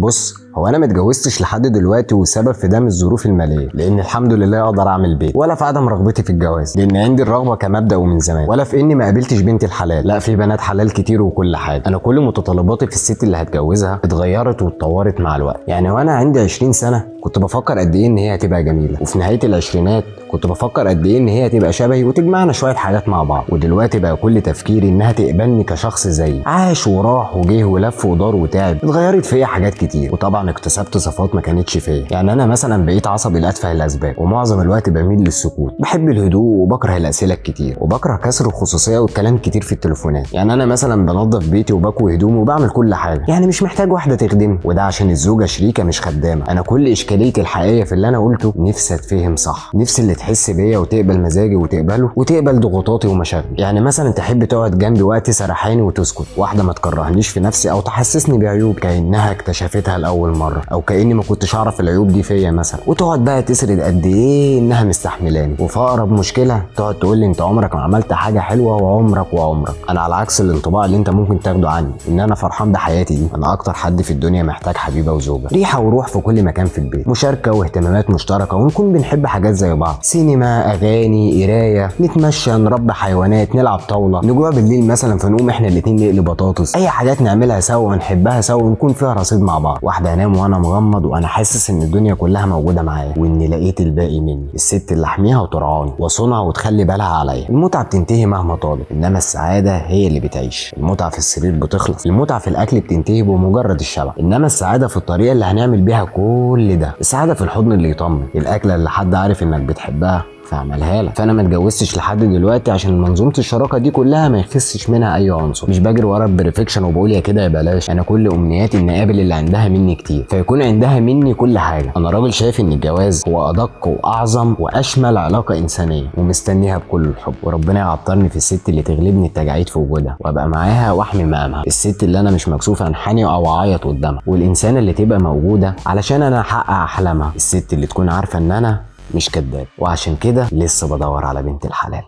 بص، هو انا ما اتجوزتش لحد دلوقتي، والسبب في ده مش الظروف المالية، لان الحمد لله اقدر اعمل بيت، ولا في عدم رغبتي في الجواز، لان عندي الرغبة كمبدا ومن زمان، ولا في اني ما قابلتش بنت الحلال، لا في بنات حلال كتير وكل حاجة. انا كل متطلباتي في الست اللي هتجوزها اتغيرت واتطورت مع الوقت. يعني وانا عندي 20 سنة كنت بفكر قد ايه ان هي هتبقى جميلة، وفي نهاية العشرينات كنت بفكر قد ايه ان هي هتبقى شبهي وتجمعنا شوية حاجات مع بعض، ودلوقتي بقى كل تفكيري انها تقبلني كشخص زيي، عاش وراح وجه ولف ودار وتعب. اتغيرت فيا حاجات كتير، وطبعا اكتسبت صفات ما كانتش فيا. يعني انا مثلا بقيت عصبي لاتفه الاسباب، ومعظم الوقت بميل للسكوت، بحب الهدوء وبكره الاسئلة الكتير، وبكره كسر الخصوصية والكلام كتير في التليفونات. يعني انا مثلا بنظف بيتي وبكوي هدومي وبعمل كل حاجة، يعني مش محتاج واحدة تخدمني، وده عشان الزوجة شريكه مش خدامه. انا كل اشكاليتي الحقيقية في اللي انا قلته نفسي اتفهم صح، نفسي اللي تحس بيا وتقبل مزاجي وتقبله وتقبل ضغوطاتي ومشاغلي. يعني مثلا تحب تقعد جنبي وقت سرحاني وتسكت، واحدة ما تكرهنيش في نفسي او تحسسني بعيوب كانها اكتشفتها لاول مرة، او كاني ما كنتش اعرف العيوب دي فيا مثلا، وتقعد بقى تسرد قد ايه انها مستحملاني، وفي اقرب مشكلة تقعد تقول لي انت عمرك ما عملت حاجة حلوة وعمرك وعمرك. انا على عكس الانطباع اللي انت ممكن تاخده عني ان انا فرحان بحياتي دي، انا اكتر حد في الدنيا محتاج حبيبه وزوجه، ريحه وروح في كل مكان في البيت، مشاركة واهتمامات مشتركة، ونكون بنحب حاجات زي بعض، سينما، اغاني، قرايه، نتمشى، نربي حيوانات، نلعب طاولة، نجوع بالليل مثلا فنقوم احنا الاتنين نقلي بطاطس، اي حاجات نعملها سوا ونحبها سوا ونكون فيها رصيد مع بعض. واحدة انام وانا مغمض وانا حاسس ان الدنيا كلها موجودة معايا، واني لقيت الباقي مني، الست اللي احميها وترعاني واصونها وتخلي بالها عليا. المتعة بتنتهي مهما طالت، انما السعادة هي اللي بتعيش. المتعة في السرير بتخلص، المتعة في الاكل بتنتهي بمجرد الشبع، انما السعادة في الطريقة اللي هنعمل بيها كل ده. السعادة في الحضن اللي يطمن، الاكلة اللي حد عارف انك بتحبها فعملها لك. فانا ما اتجوزتش لحد دلوقتي عشان منظومة الشراكة دي كلها ما يخسش منها اي عنصر. مش بجري ورا ال perfection وبقول يا كده يا بلاش. انا كل امنياتي ان اقابل اللي عندها مني كتير، فيكون عندها مني كل حاجة. انا راجل شايف ان الجواز هو ادق واعظم واشمل علاقة انسانيه، ومستنيها بكل الحب، وربنا يعطرني في الست اللي تغلبني التجاعيد في وجودها، وابقى معاها واحمي مقامها، الست اللي انا مش مكسوف انحني او اعيط قدامها، والانسانه اللي تبقى موجودة علشان انا احقق احلامها، الست اللي تكون عارفه ان انا مش كداب. وعشان كده لسه بدور على بنت الحلال.